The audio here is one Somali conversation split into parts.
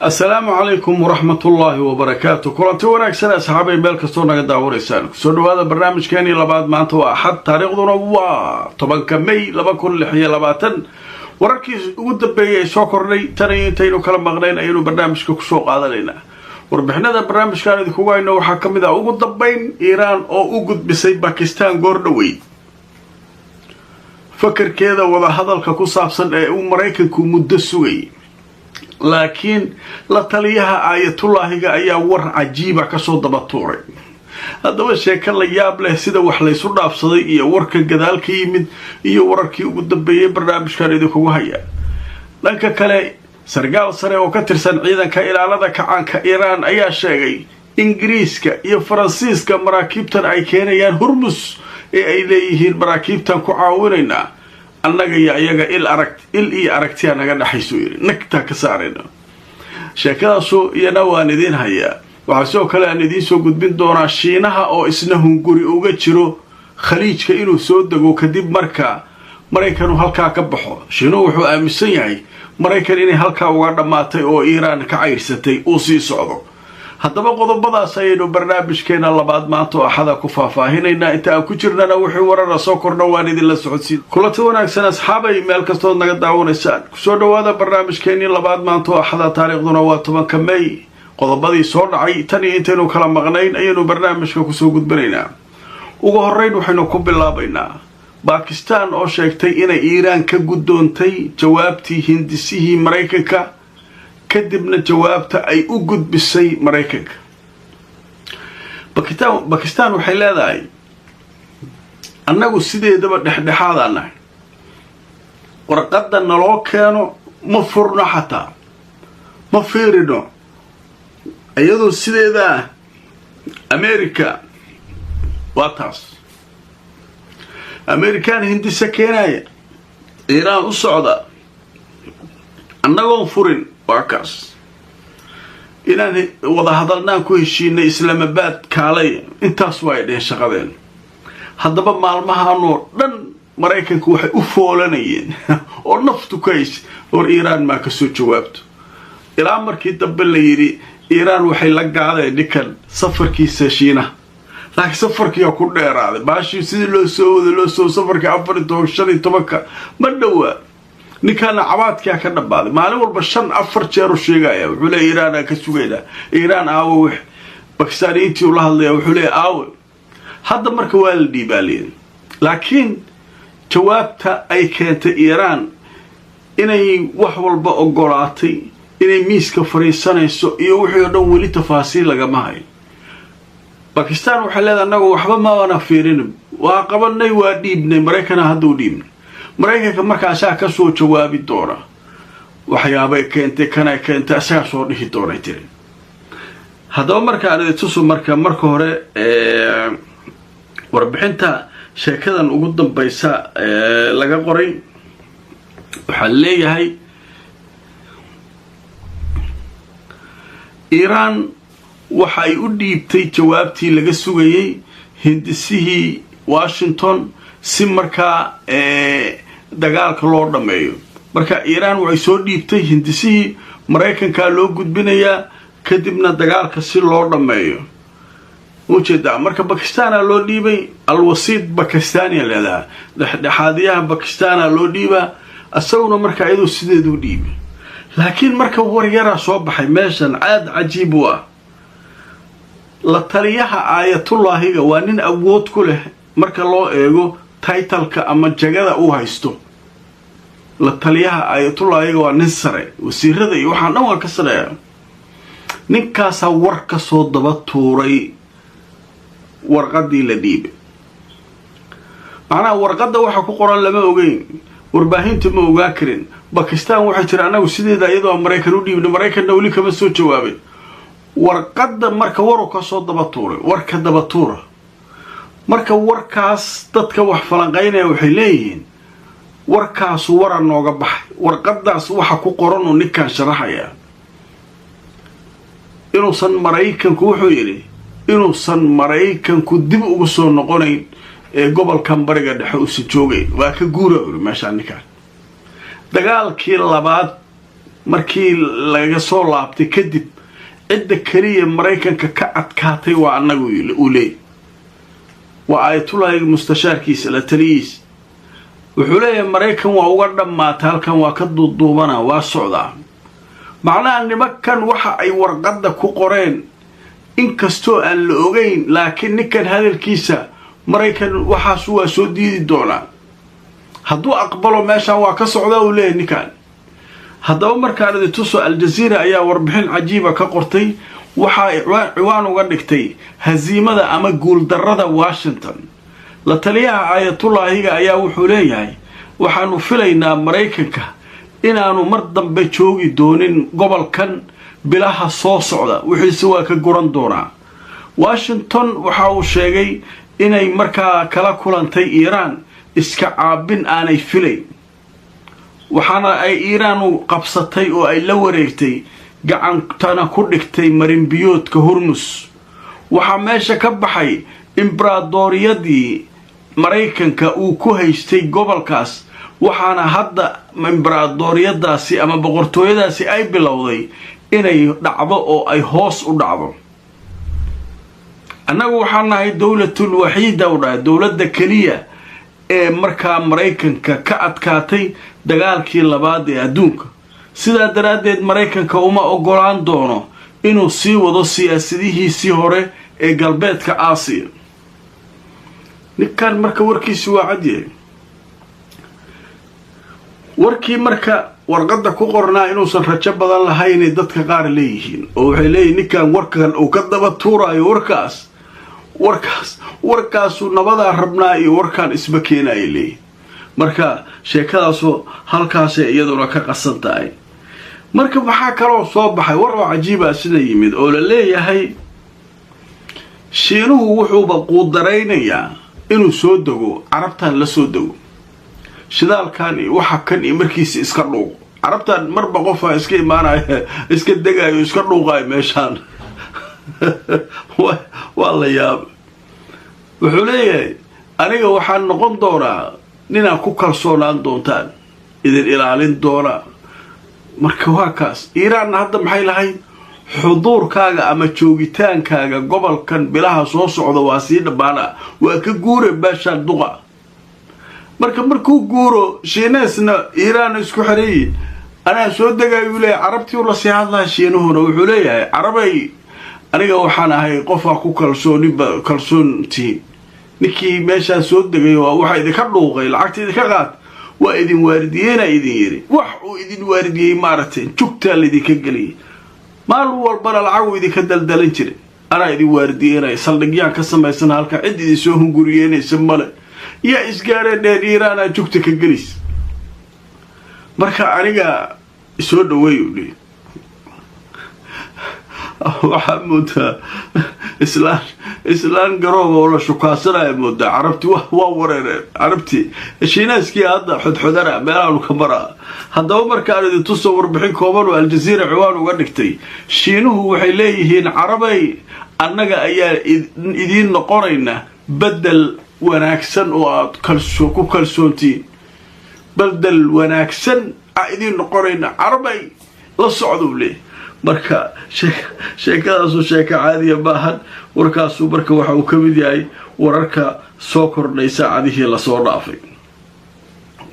Asalaamu calaykum waraxmatullaahi wabarakaatu. Kulanti wanaagsan, asxaabay, meel kastoo naga daawanaysaan, kusoo dhawaada barnaamijkeenii labaad. Maanta waa Axad, taariikhduna waa 10-ka May 2026. Wararkii ugu dambeeyay ay soo kordhay tan iyo intaynu kala maqnayn ayaynu barnaamijka kusoo qaadanaynaa. Warbixinada barnaamijkaan idinkugu hayno waxaa ka mid ah ugu dambayn Iiraan oo u gudbisay Bakistan goor dhowey fakarkeeda wadahadalka ku saabsan ee uu Maraykanku muddo sugay, laakiin la taliyaha Aayatullaahiga ayaa war cajiiba kasoo daba tuuray. Haddaba sheeko la yaab leh, sida wax laysu dhaafsaday iyo warka gadaal ka yimid iyo wararkii ugu dambeeyay barnaamijkan idinkugu haya. Dhanka kale, sargaal sare oo ka tirsan ciidanka ilaalada kacaanka Iiraan ayaa sheegay Ingiriiska iyo Faransiiska maraakiibtan ay keenayaan Hurmus ee ay leeyihiin maraakiibtan ku caawinaynaa, annaga iyo iyaga il arag il iyo aragtiyaa naga dhexaysu yidhi, nagtaa ka saarayna. Sheekadaasu iyana waan idiin hayaa. Waxaa sidoo kale aan idiin soo gudbin doonaa Shiinaha oo isna hunguri uga jiro Khaliijka inuu soo dego kadib marka Maraykanu halkaa ka baxo. Shiinuhu wuxuu aaminsan yahay Maraykan inay halkaa uga dhammaatay oo Iiraan ka cayrsatay uu sii socdo. Haddaba qodobadaas ayaynu barnaamijkeena labaad maanta oo Axada ku faahfaahinaynaa. Inta aan ku jirnana wixii warara soo kordha waan idinla socodsiin. Kulanti wanaagsan, asxaabay, meel kastood naga daawanaysaan, kusoo dhawaada barnaamijkeenii labaad maanta oo Axada, taariikhduna waa 10-ka May. Qodobadii soo dhacay tan iyo intaynu kala maqnayn ayaynu barnaamijka kusoo gudbinaynaa. Ugu horreyn waxaynu ku bilaabaynaa Bakistan oo sheegtay inay Iiraan ka guddoontay jawaabtii hindisihii Maraykanka, kadibna jawaabta ay u gudbisay Maraykanka. Bakistan waxay leedahay annagu sideedaba dhexdhexaadaan nahay, warqadda naloo keeno ma furno, xataa ma fiirino, iyadoo sideedaa America waa taas. Amerikaan hindisa keenaya, Iiraan u socda, annagoon furin, waa kaas. Inaan wada hadalnaan ku heshiinay Islaamabaad kaalay, intaas waa ay dheheen shaqadeen. Haddaba maalmahanoo dhan Maraykanku waxay u foolanayeen oo naftu ka hays war Iiraan maa kasoo jawaabto, ilaa markii dambe la yidhi Iiraan waxay la gaadeen ninkan safarkiisa Shiinaha, laakiin safarkiiaa ku dheeraaday baashii sidii loo soo wada loo soo safarkii 14, 15-ka ma dhowaa. Ninkaana cabaadkaa ka dhammaaday, maalin walba shan afar jeeru sheegaya. Wuxuu leeya Iiraanaa ka sugaynaa, Iiraan aawo, wix Bakistaaniyiintii ula hadlaya, wuxuu leeya aawe. Hadda marka waa la dhiibaaliyay, laakiin jawaabta ay keentay Iiraan inay wax walba ogolaatay, inay miiska fadhiisanayso iyo wixii oo dhan weli tafaasiil lagama hayo. Bakistan waxay leedahay annagu waxba maana fiirin, waa qabanay, waa dhiibnay Maraykana, hadda u dhiibnay Maraykanka, markaasaa kasoo jawaabi doona waxyaabay keentay, kanay keentay, asagaa soo dhihi doonay tiri. Haddaba marka aan idintusu marka hore warbixinta sheekadan ugu dambaysa laga qoray, waxaa leeyahay Iiraan waxa ay u dhiibtay jawaabtii laga sugayay hindisihii Washington si markaa dagaalka loo dhammeeyo. Marka Iiraan waxay soo dhiibtay hindisihii, Maraykankaa loo gudbinayaa kadibna dagaalka si loo dhammeeyo. Ujeedaa marka Bakistaana loo dhiibay, alwasiid Bakistania leedaha, dhexdhexaadiyaha Bakistaana loo dhiibaa, isaguna marka iyadoo sideeduu dhiibay. Laakiin marka war yaraa soo baxay meeshan caad cajiib u ah. La taliyaha Aayatullaahiga waa nin awood ku leh marka loo eego taytalka ama jagada uu haysto. La taliyaha Aayatullaahiga waa nin sare, wasiirada iyo waxaan dhan waa ka sareeya. Ninkaasaa war ka soo daba tuuray warqadii la dhiibay. Macnaha warqadda waxa ku qoran lama ogeyn, warbaahinta ma ogaa karin. Bakistan waxay tiri annagu sideeda iyadoo Maraykan u dhiibnay, Maraykanna weli kama soo jawaabay. Warqadda marka waru ka soo daba tuuray, warka daba tuura. Marka warkaas dadka wax falanqaynaya waxay leeyihiin warkaasu wara nooga baxay, warqadaas waxa ku qoran uu ninkan sharaxayaa inuusan Maraykanku, wuxuu yidhi inuusan Maraykanku dib ugu soo noqonayn ee gobolkan Bariga Dhexe uusan joogayn, waa ka guura uri meeshaan ninkaan. Dagaalkii labaad Markii laga soo laabtay kadib, cidda keliya Maraykanka ka adkaatay waa annagu, uu leeyay. Waa Aayatullaahiga mustashaarkiisa, la taliyihiisa. Wuxuu leeyahay Maraykan waa uga dhammaatay halkan, waa ka duuduubana, waa socdaa. Macnaha nimankan waxa ay warqadda ku qoreen inkastoo aan la ogeyn, laakiin ninkan hadalkiisa Maraykan waxaasu waa soo diidi doonaa. Hadduu aqbalo meeshaan waa ka socdaa, uu leeyahay ninkan. Haddaba markaan idin tuso, Aljaziira ayaa warbixin cajiiba ka qortay. Waxaa ciwaan uga dhigtay "Haziimada ama guuldarrada Washington". La taliyaha Aayatullaahiga ayaa wuxuu leeyahay waxaanu filaynaa Maraykanka inaanu mar dambe joogi doonin gobolkan bilaha soo socda, wixiise waa ka guran doonaa. Washington waxa uu sheegay inay markaa kala kulantay Iiraan iska caabin aanay filayn, waxaana ay Iiraanu qabsatay oo ay la wareegtay, gacantana ku dhigtay marinbiyoodka Hurmus. Waxaa meesha ka baxay imberaadoriyadii Maraykanka uu ku haystay gobolkaas, waxaana hadda imberaadoriyadaasi ama boqortooyadaasi ay bilowday inay dhacdo oo ay hoos u dhacdo. Annagu waxaan nahay dowlatul waxiida, u dhahay, dowladda keliya ee markaa Maraykanka ka adkaatay dagaalkii labaad ee adduunka. Sidaa daraaddeed Maraykanka uma ogolaan doono inuu sii wado siyaasadihiisii hore ee galbeedka Aasiya. Ninkan marka warkiisi waa cadyahay. Warkii marka warqadda ku qornaa inuusan rajo badan lahaynay dadka qaar leeyihiin, oo waxay leeyihin ninkan warkan uu ka daba tuuraayo, warkaas warkaasuu nabadaa rabnaa iyo warkaan isma keenaya leeyihin. Marka sheekadaasu halkaasay iyaduna ka qasan tahay. Marka maxaa kaloo soo baxay? War oo cajiiba sida yimid oo la leeyahay Shiinuhu wuxuuba quudaraynayaa inuu soo dego Carabtan, la soo dego shidaalkan iyo waxa kan iyo markiisa iska dhuuqo Carabtan. Marba qofaa iska imaanaya, iska degayo, iska dhuuqayo meeshaan, waa la yaaba. Wuxuu leeyahay aniga waxaan noqon doonaa ninaa ku kalsoonaan doontaan, idin ilaalin doonaa. Marka waa kaas. Iiraanna hadda maxay lahayd? Xuduurkaaga ama joogitaankaaga gobolkan bilaha soo socda waa sii dhammaana, waa ka guure meeshaan duqa. Marka markuu guuro, Shiineesna Iiraan isku xereeyiin, anaa soo degayuu leeyahay. Carabtii ula sii hadlaa Shiinuhuna, wuxuu leeyahay carabay, aniga waxaan ahay qofaa ku kalsooniba kalsoontihiin. Ninkii meeshaa soo degay waa waxa idinka dhuuqay, lacagta idinka qaat, waa idin waardiyeyna idin yidhi. Wax uu idin waardiyey maaragtay, jugtaa laydinka geliyay, maalin walbana lacaguu idinka daldalan jiray. Anaa idin waardiyeynaya, saldhigyaan ka samaysana halkaa, cid idin soo hunguriyeynaysa male. Yaa isgaareen dheer, Iiraanaa jugta ka gelis. Marka aniga soo dhaweey u leey. Waxaa moodaa islaan garooba oo la shukaasanaya moodaa. Carabti waa wareereen, carabtii Shiinaaskii hadda xodxodana meelaanu ka maraa. Haddaba markaan idin tuso warbixin kooban oo Aljaziira ciwaan uga dhigtay, Shiinuhu waxay leeyihiin carabay, annaga ayaa idiin noqonayna bedel wanaagsan oo aad ku kalsoontiin, bedel wanaagsan a idiin noqonayna, carabay la socduu leey. Marka sheekadaasu sheeko caadiya maahan. Warkaasu marka waxa uu ka mid yahay wararka soo kordhay saacadihii lasoo dhaafay.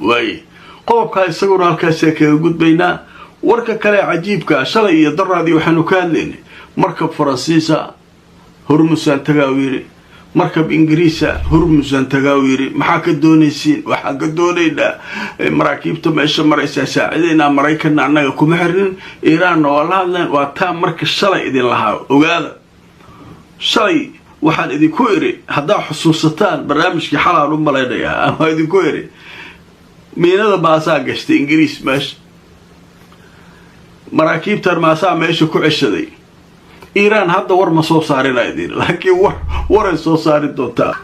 Waay, qodobkaa isaguna halkaasa kaga gudbaynaa. Warka kale cajiibkaa, shalay iyo daraadii waxaanu ka hadlaynay markab Faransiisa Hormusaan tagaa uu yidhi, markab Ingiriisa Hormusaan tagaa uu yidhi. Maxaa ka doonaysiin? Waxaan ka doonaynaa maraakiibta meesha maraysaa saacidaynaa. Maraykanna annaga kuma xirnin, Iiraanna waa la hadleen. Waa taa marka shalay idin lahaa ogaada. Shalay waxaan idinku idhi, haddaa xusuusataan barnaamijkii xalaan u malaynayaa, ama idinku idhi miinada maasaa gashtay Ingiriis meesha, maraakiibtan maasaa meesha ku ceshaday. Iiraan hadda war ma soo saarina idin, laakiin war waray soo saari doontaa.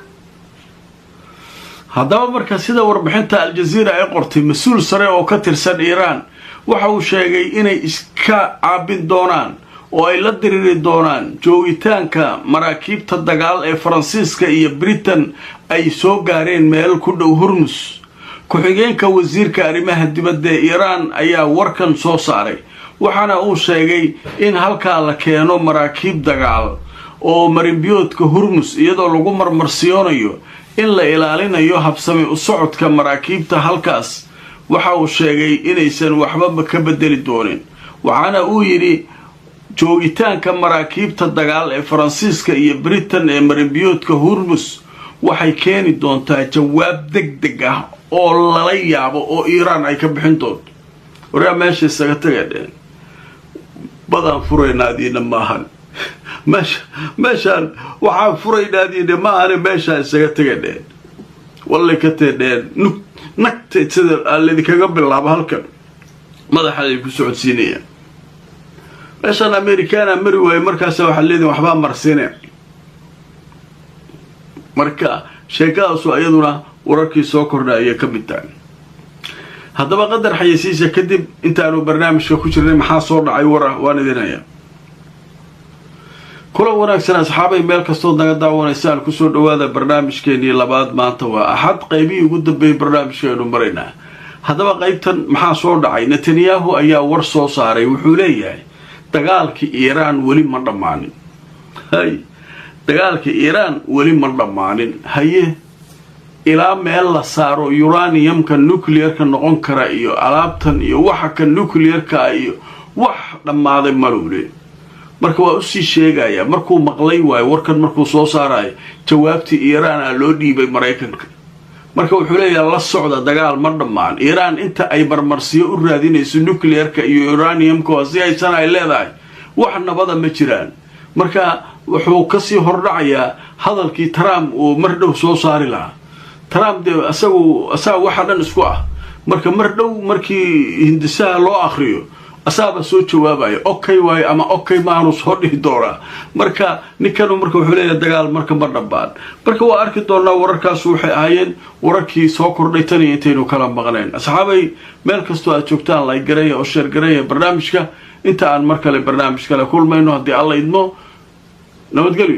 Haddaba marka sida warbixinta Aljaziira ay qortay, mas-uul sare oo ka tirsan Iiraan waxa uu sheegay inay iska caabin doonaan oo ay la diriri doonaan joogitaanka maraakiibta dagaal ee Faransiiska iyo Britain ay soo gaareen meel ku dhow Hurmus. Ku-xigeenka wasiirka arrimaha dibadda ee Iiraan ayaa warkan soo saaray. Waxaana uu sheegay in halkaa la keeno maraakiib dagaal oo marinbiyoodka Hurmus, iyadoo lagu marmarsiyoonayo in la ilaalinayo habsami u socodka maraakiibta halkaas. Waxa uu sheegay inaysan waxbaba ka bedeli doonin, waxaana uu yidhi joogitaanka maraakiibta dagaal ee Faransiiska iyo Britain ee marinbiyoodka Hurmus waxay keeni doontaa jawaab deg deg ah oo lala yaabo oo Iiraan ay ka bixin doonto. Waraa, meesha isaga tagadheen, badaan furaynaadiina maahan, meesha meeshaan waxaan furaynaadiina maahane, meeshaa isaga tagadheen, wallay ka teedheen nug nagta sida laydinkaga bilaabo halkan madaxa ay ku socodsiinayaan. Meeshaan Amerikaana mari waaye, markaasa waxaad leedihin waxbaa marsiine. Marka sheekadaasu iyaduna wararkii soo kordha ayay ka mid tahay. Haddaba qadar xayeysiisa kadib, intaanu barnaamijka ku jirnay maxaa soo dhacay wara waan idin hayaa. Kula wanaagsan asxaabay, meel kastood naga daawanaysaan, kusoo dhawaada barnaamijkeenii labaad. Maanta waa Axad, qaybihii ugu dambeeyay barnaamijkeenu maraynaa. Haddaba qaybtan maxaa soo dhacay? Netanyahu ayaa war soo saaray. Wuxuu leeyahay dagaalkii Iiraan weli ma dhammaanin. Hay, dagaalkii Iiraan weli ma dhammaanin. Haye, ilaa meel la saaro uraniumka nuclearka noqon kara iyo alaabtan iyo waxa ka nuclearka iyo wax dhammaaday malowle. Marka waa usii sheegaya markuu maqlay waayo warkan markuu soo saarayo jawaabtii Iiraan a loo dhiibay Maraykanka. Marka wuxuu leeyahay la socda, dagaal ma dhammaan. Iiraan inta ay marmarsiyo u raadinayso nuclearka iyo uraniumka si aysan ay leedahay, wax nabada ma jiraan. Marka wuxuu kasii hordhacayaa hadalkii Trump uu mar dhow soo saari lahaa. Trump dee isagu asaga waxa dhan isku ah. Marka mar dhow markii hindisaha loo akriyo asaaba soo jawaabaya, okay waayo ama okay maanu soo dhihi doonaa. Marka ninkanu marka wuxuu leeyahay dagaal marka ma dhammaan. Marka waa arki doonaa. Wararkaasu waxay ahaayeen wararkii soo kordhay tan iyo intaynu kala maqnayn. Asxaabay, meel kastoo aad joogtaan, like gareeya oo share gareeya barnaamijka. Inta aan mar kale barnaamij kale kulmayno, haddii Alla idmo, nabadgelyo.